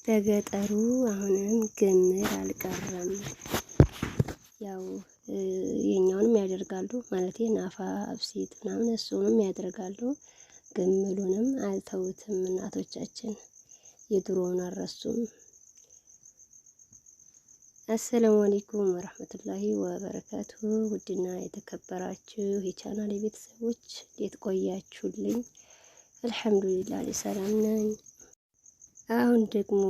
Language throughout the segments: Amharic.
በገጠሩ አሁንም ግምል አልቀረም። ያው የኛውንም ያደርጋሉ ማለት ናፋ አብሲት ምናምን እሱንም ያደርጋሉ። ግምሉንም አልተውትም እናቶቻችን የድሮውን አልረሱም። አሰላሙ አለይኩም ወረህመቱላሂ ወበረካቱ። ውድና የተከበራችሁ የቻናል ቤተሰቦች እንዴት ቆያችሁልኝ? አልሐምዱሊላህ ሰላም ነኝ። አሁን ደግሞ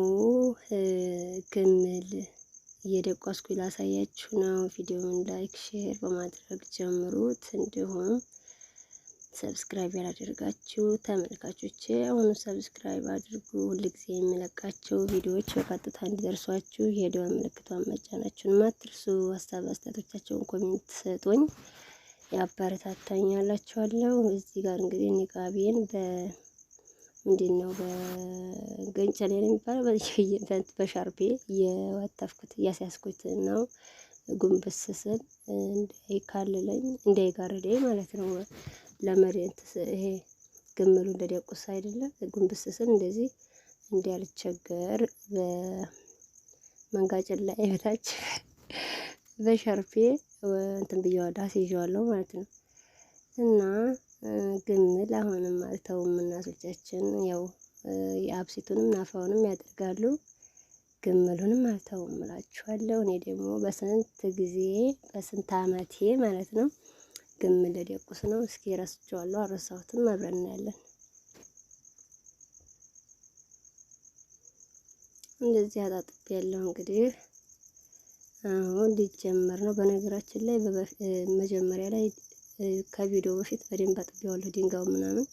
ግምል እየደቆስኩ ላሳያችሁ ነው። ቪዲዮውን like፣ share በማድረግ ጀምሩት። እንዲሁም subscribe ያላደርጋችሁ ተመልካቾቼ አሁኑ subscribe አድርጉ። ሁልጊዜ የሚለቃቸው ቪዲዮዎች በቀጥታ እንዲደርሷችሁ የደወል ምልክቷን መጫናችሁን አትርሱ። ሀሳብ አስተያየቶቻቸውን comment ሰጡኝ፣ ያበረታታኛላችኋለሁ። እዚህ ጋር እንግዲህ ኒቃቤን በምንድን ነው በገንጨሌ ነው የሚባለው በሻርፔ እየወተፍኩት እያስያዝኩት ነው። ጉንብስ ስል እንዳይካልለኝ እንዳይጋርደኝ ማለት ነው። ለመሬት ይሄ ግምሉ እንደደቁስ አይደለም ጉንብስ ስል እንደዚህ እንዳልቸገር በመንጋጭን ላይ በታች በሸርፌ እንትን ብየዋለሁ አስይዤዋለሁ ማለት ነው። እና ግምል አሁንም አልተውም እናቶቻችን ያው የአብሲቱንም ናፋውንም ያደርጋሉ። ግምሉንም አልተውም እላችኋለሁ። እኔ ደግሞ በስንት ጊዜ በስንት አመቴ ማለት ነው ግምል ልደቁስ ነው። እስኪ ረስቼዋለሁ፣ አልረሳሁትም። አብረን እናያለን። እንደዚህ አጣጥቤ ያለው እንግዲህ አሁን ሊጀመር ነው። በነገራችን ላይ መጀመሪያ ላይ ከቪዲዮ በፊት በደንብ አጥቤዋለሁ ድንጋዩ ምናምን፣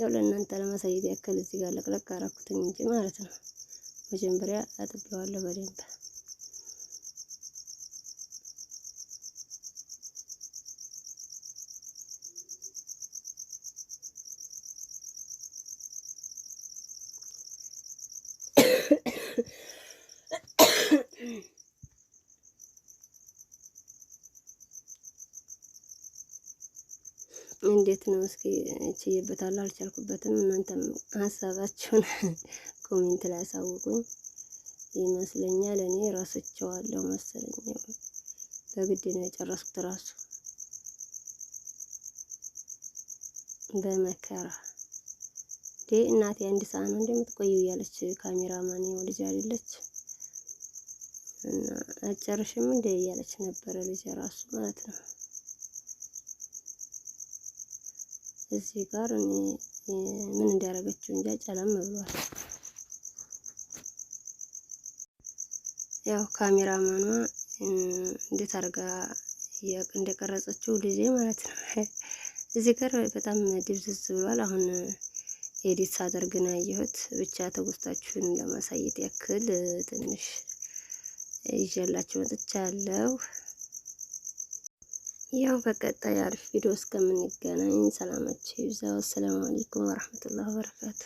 ያው ለእናንተ ለማሳየት ያክል እዚህ ጋር ለቅለቅ አደረኩትኝ እንጂ ማለት ነው። መጀመሪያ አጥቤዋለሁ በደንብ። እንዴት ነው እስኪ ችዬበታለሁ፣ አልቻልኩበትም። እናንተም ሀሳባችሁን comment ላይ አሳውቁኝ። ይመስለኛል እኔ ረስቼዋለሁ መሰለኝ፣ በግድ ነው የጨረስኩት ራሱ በመከራ። እንዴ እናቴ አንድ ሰዓት ነው እንደምትቆየው እያለች ካሜራማን ልጅ አይደለች እና አጨርሽም እንደ እያለች ነበረ ልጅ ራሱ ማለት ነው። እዚህ ጋር እኔ ምን እንዳደረገችው እንጃ ጨለም ብሏል። ያው ካሜራማኗ እንዴት አድርጋ እንደቀረጸችው ልጄ ማለት ነው። እዚህ ጋር በጣም ድብዝዝ ብሏል። አሁን edit ሳደርግ ነው ያየሁት። ብቻ ተጎስታችሁን ለማሳየት ያክል ትንሽ ይዤላችሁ መጥቻለሁ። ያው በቀጣይ አሪፍ ቪዲዮ እስከምንገናኝ ሰላማችሁ ይብዛ። አሰላሙ አለይኩም ወራህመቱላሂ ወበረካቱ።